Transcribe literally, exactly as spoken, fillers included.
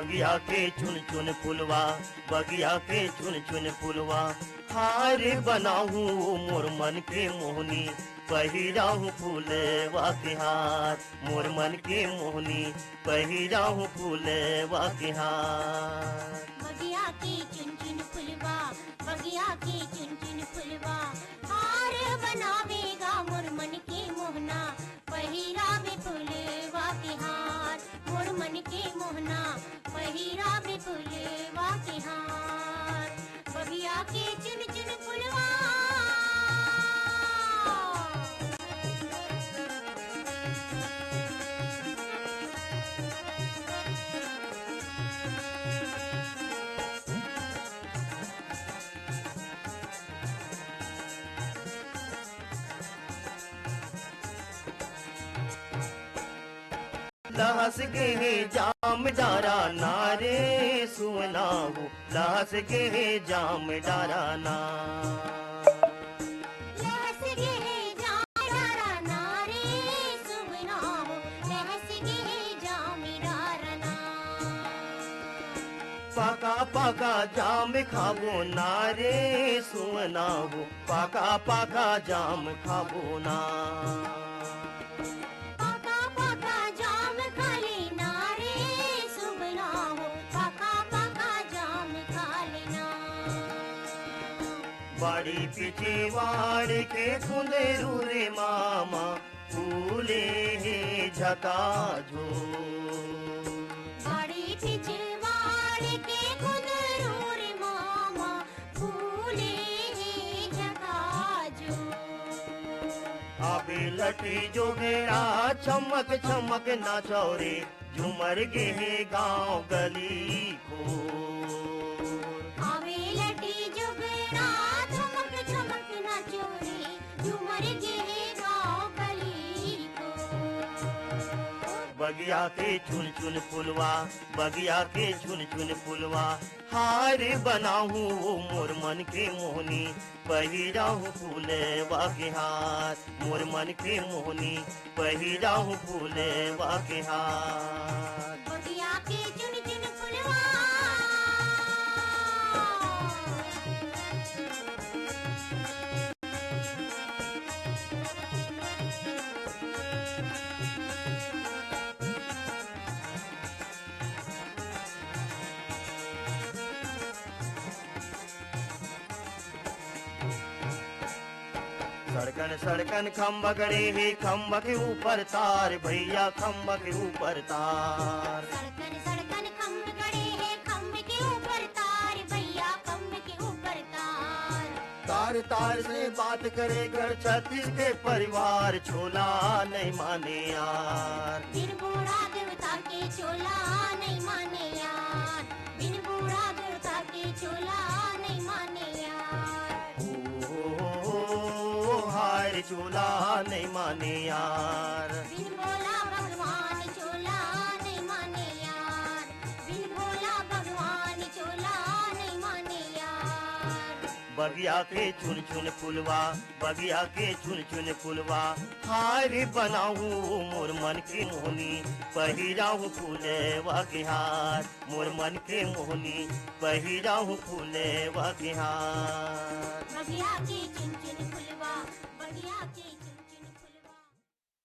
बगिया के चुन चुन फुलवा, बगिया के चुन चुन फुलवा, हार बनाहूँ मोर मन के मोहनी, पहिराहूँ फूलवा के हार, मोर मन के मोहनी, पहिराहूँ फूलवा के हार। बगिया के चुन चुन फुलवा, बगिया के चुन चुन फुलवा, हार बनावेगा मोर मन के मोहना, पहिरावे फुलवा के हार, मोर मन के मोहना, पहिरावे फुलवा के हार। बगिया के चुन चुन फुलवा। लहस गे हे जाम डारा ना रे सुना हो, लहस गे हे जाम डारा ना। लहस गे हे जाम डारा ना रे सुना हो, लहस गे हे जाम डारा ना। पका पका जाम खाबो ना रे सुना हो, पका पका जाम खाबो ना। पका पका जाम खा लेना रे सुना हो, पका पका जाम खा लेना। बाड़ी पिछवाड़ के कुंदरू रे मामा, फूले हे झकाझो। बाड़ी पिछवाड़ के कुंदरू रे मामा, फूले हे झकाझो। अबे लटी जोगेड़ा, चमक चमक नाचो रे, झूमर गे हे गाँव गली खोर। अबे लटी जोगेड़ा, चमक चमक नाचो रे, झूमर गे हे गाँव गली खोर। बगिया के चुन चुन फुलवा, बगिया के चुन चुन फुलवा, हार बनाहूँ मोर मन के मोहनी, पहिराहूँ फूलवा के हार, मोर मन के मोहनी, पहिराहूँ फूलवा के हार। बगिया के चुन चुन फुलवा। सड़कन सड़कन खम्भ गड़े हे, खम्भ के ऊपर तार भैया, खम्भ के ऊपर तार। सड़कन सड़कन खम्भ गड़े हे, खम्भ के ऊपर तार भैया, खम्भ के ऊपर तार। तार तार से बात करे घर छत्तीस के परिवार, चोला नहीं माने यार। बिन बूढ़ा देवता के चोला नहीं माने यार, बिन बूढ़ा देवता के चोला नहीं माने यार। ओ, हार चोला नहीं माने यार। बिन भोला भगवान चोला नहीं माने यार, बिन भोला भगवान चोला नहीं माने यार। बगिया के चुन चुन फुलवा, बगिया के चुन चुन फुलवा, हार बनाहूँ मोर मन के मोहनी, पहिराहूँ फूलवा के हार, मोर मन के मोहनी, पहिराहूँ फूलवा के हार। बगिया के चुन चुन